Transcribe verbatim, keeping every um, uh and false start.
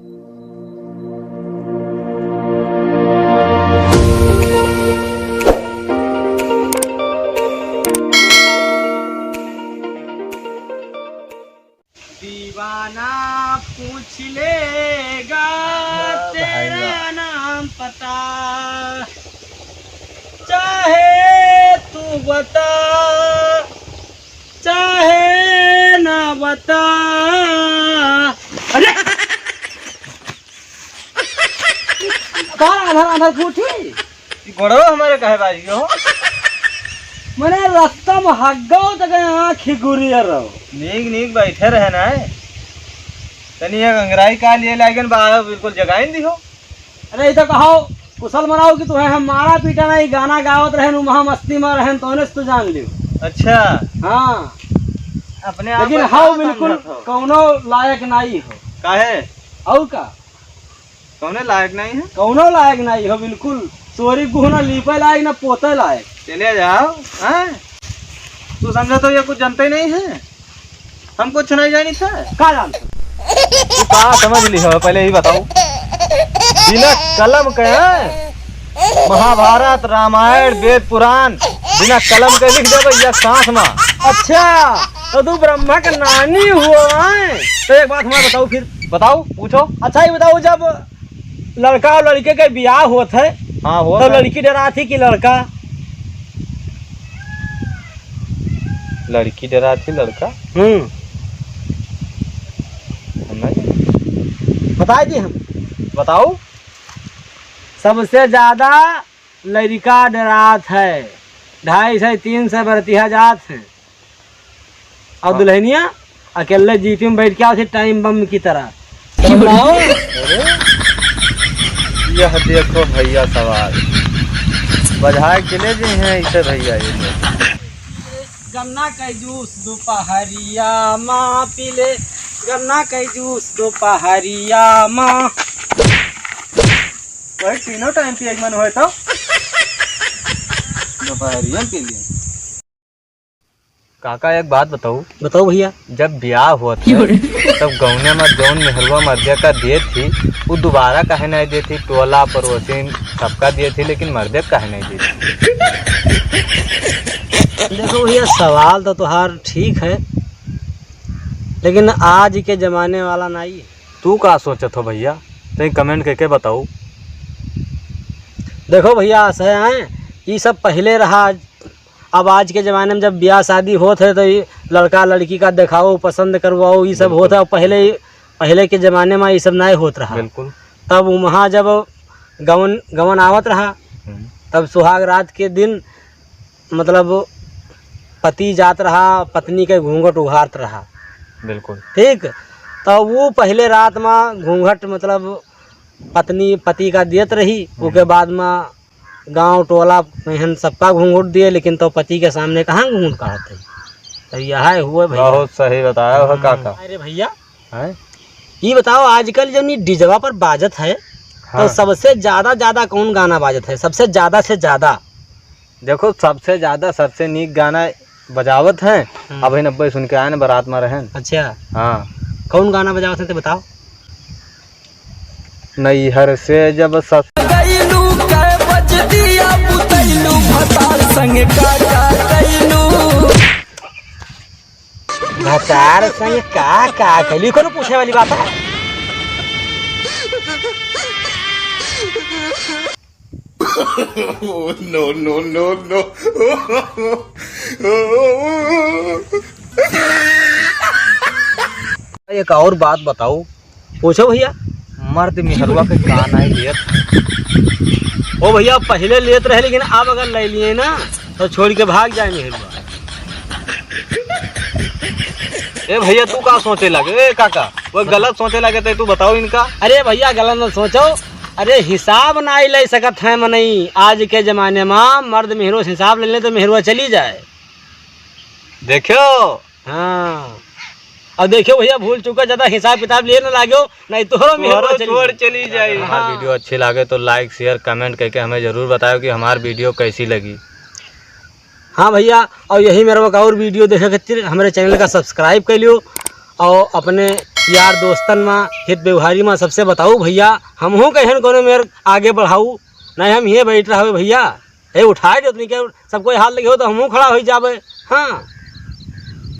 दीवाना पूछ लेगा हाँ, भाई तेरा वाह। नाम पता, चाहे तू बता, चाहे ना बता। अरे! कहाँ आधार, आधार फूटी? ई गोड़वा हमारे काहे बाजी हो? मने रस्ता में हग्गो त गए आँखी गुरिया रहो। नीक नीक बैठे रहे ना। तनी एक अंगराई का लिए लागन बा, बिल्कुल जगाइन दिहो। अरे, ई तो कहो, कुशल मनाओ कि तुहे हम मारा पीटा नहीं, गाना गावत रहेन, उ महा मस्ती में रहेन, तोने से तू जान लियो। अच्छा। हाँ। अपने आप लेकिन का हाउ समझत बिल्कुल हो? कौनो लायक नहीं हो। काहे? और का? कौने लायक नहीं है? कौनो लायक नहीं हो बिल्कुल। सोरी गुह ना लीपे लायक, ना पोते लायक। चले जाओ, हैं? तू समझा तो ये कुछ जानते ही नहीं है। हम कुछ नहीं जानी था। का जानते? तू का समझ ली हो, पहले ही बताओ। बिना कलम के, हैं? महाभारत, रामायण, वेद पुराण बिना कलम के लिख देबे एक सांस में। अच्छा, तो तू ब्रह्मा के नानी हुआ है? तो एक बात हमारे बताओ फिर। बताओ, पूछो। अच्छा, ये बताओ, जब लड़का और लड़के के बियाह होत है, हाँ, होत तो है। लड़की डरात ही कि लड़का? लड़की डरात ही लड़का? हम्म। हम नहीं। बताई दी हम। बताओ। सबसे ज्यादा लड़का डरात है, ढाई सौ, तीन सौ बरतिया जात है। और हाँ। दुल्हनिया अकेले जीपी में बैठ के आवत है टाइम बम की तरह। अरे, यह देखो भैया सवाल। बजाय के ले जे हैं इसे भैया ये देखो। गन्ना का जूस दोपहरिया मा पी ले, गन्ना का जूस दोपहरिया मा। वही तीनों टाइम पिए के मन होए तो दोपहरिया में पी लिए। काका, एक बात बताओ। बताओ भैया। जब ब्याह होत है, तब गौने में जौन मेहरुआ मर्दे का देत थी, वो दोबारा काहे नहीं देत थी? टोला पड़ोसिन सबका देत थी, लेकिन मर्दे का काहे नहीं देत थी? देखो भैया, सवाल तो तुहार ठीक है, लेकिन आज के जमाने वाला नहीं। तू का सोचत हो भैया? तनी comment करके बताओ। देखो भैया, ऐसा है, ये सब पहले रहा। अब आज के जमाने में जब ब्याह शादी होत है, तो ये लड़का लड़की का देखाओ, पसंद करवाओ, ये सब बिल्कुल। होत है। पहले, पहले के जमाने में ये सब नहीं होत रहा। बिल्कुल। तब वहाँ जब गवन, गवन आवत रहा, हम्म। तब सुहाग रात के दिन, मतलब, पति जात रहा, पत्नी के घूंघट उघारत रहा। बिल्कुल। ठीक, तो वो पहले रात में घूंघट, मतलब, पत्नी पति का देत रही, हम्म। ओके बाद में गांव टोला एहन सबका घूंघट दिए, लेकिन तो पति के सामने कहाँ घूंघट कहत है? तो यह हुए भैया। बहुत सही बताया हो हाँ। काका। अरे भैया, हैं? ये बताओ, आजकल जो नी डीजवा पर बाजत है, तो हाँ। सबसे ज्यादा, ज्यादा कौन गाना बाजत है? सबसे ज्यादा से ज्यादा। देखो, सबसे ज्यादा, सबसे नीक गाना बजावत हैं। हम्म। अभी नब्बे सुन के आए ना, बारात में रहन। अच्छा। हाँ। कौन गाना बजावत हैं, तो बताओ। नैहर से जब सस- गईलू कै बज दिया बुतैलू भतार संग का का कैलू। भतार संग का का कैलू, कोनो पूछे वाली बात है? Oh, no, no, no, no। एक और बात बताओ। पूछो भैया। मर्द मेहरुआ के का नाई लेत? ओ भैया, पहले लेत रहे, लेकिन अब अगर ले लिए ना, तो छोड़ के भाग जाए मेहरुआ। ए भैया, तू का सोचे लगे? ए काका, वो गलत सोचे लगे थे, तू बताओ इनका। अरे भैया, गलत न सोचो। अरे, हिसाब नाई ले सकत है मनई। आज के जमाने में मर्द मेहरुआ से हिसाब ले ले तो मेहरुआ चली जाए। देखो। हाँ। अब देखो भैया, भूल चूका ज्यादा हिसाब किताब लिए ना लाग्यो, नहीं तोहरो मेहरुआ तोहरो चली छोड़ जाए। चली जाए। अगर हमार हाँ। Video अच्छी लागे तो like, share, comment करके हमें जरूर बताओ कि हमार video कैसी लगी। हाँ भैया, और यही मेरा एक और video देखे खातिर हमारे channel का subscribe कर लियो और अपने यार दोस्तन मा, हित व्यवहारी मा सबसे बताऊ भइया, हमहू कहेन कोनो मेर आगे बढ़ाऊ, नहीं हम ये बैठ रहा भइया। ए, उठाए दे उतनी के, सब कोई हाथ लगे हो तो हमहू खड़ा हो जाबे। हाँ,